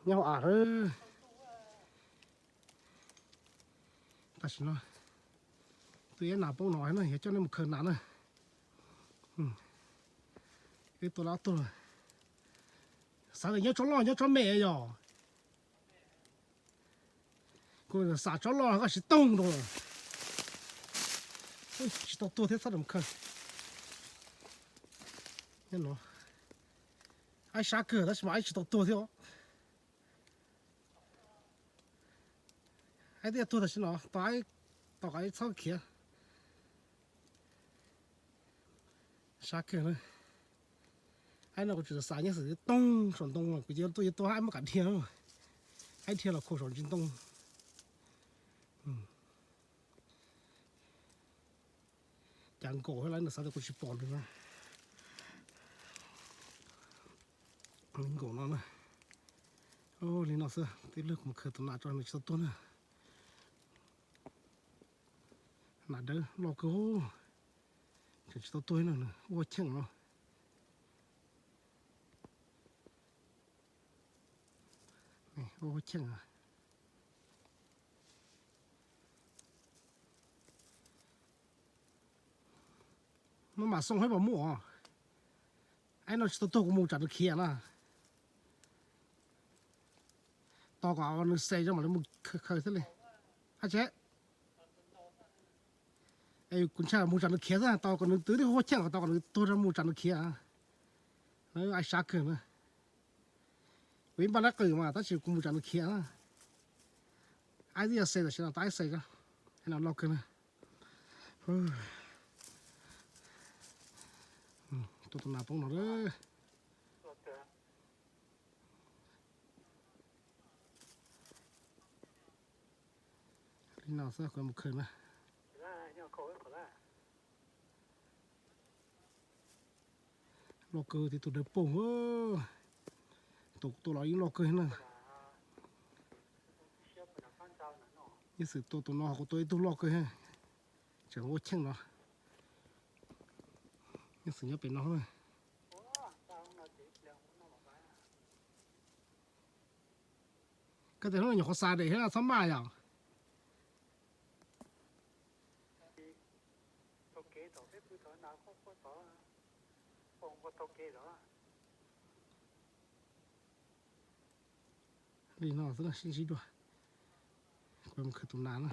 Nyob hauv av. Tam sim no tus ib nas poob no na, yog coj nej mus khaws nas na. Ib tuaj lab tuaj. Xav tias nyob tsob loj nyob tsob me yog. Kuv xav tsob loj koj siv toog rau. Tsis tau tuag thiab, txhob mus khaws. Aib sab kawg tab sis mas aib tsis tau tuag thiab. Aib twb tuag tam sim no, tos, tos kom aib txhob khiav. Sab kawg na. Aib no kuv tsis tau xav nyob xwb, toog saum ntoo, kuv cia tuaj yuav tuaj aib muab kam dhia. Aib dhia los khuam saum ntsis ntoo. Cas nkaum thiab lawm, xav tias kuv tsis pom nws na. Nkaum no na. Li no xwb, tib lwg kuv mus khaws tus nas tso nws tsis tau tuag na. Nas dawb loj kawg, tseem tsis tau tuag na, ua cheej no. Ua cheej. Maj mam xoo saib puas muaj os. Aib no tsis tau tuag kuv mus tsam nws khiav na. Tos kom nws xes tso mam li mus khaws thiaj li. Ab tsev. Kuv ntshai mus tsam nws khiav xwb, tos kom nws twb tib huab cheej, tos kom nws tuag tso mus tsam nws khiav. Aib sab kawg na. Kuv ib npaj nab qws mas tab sis kuv mus tsam nws khiav na. Aib twb yog xes tam sim no, tos aib xes tso. Aib no loj kawg na. Tua tus nas poob no lawm. Li no xwb, kuv mus khaws na. Loj kawg, tib tug dawb paug. Tus kuv tua los yeej loj kawg na. Ib xwm tua tus no kuv tua ib tug loj kawg, tseem ua cheej no. Ib xwm nyob pem no na. Koj tias hnub no nyuam qhuav xa dej thiab txhob maj yom. Li no xwb na, sib ntsib dua. Kuv mus khaws tus nas na.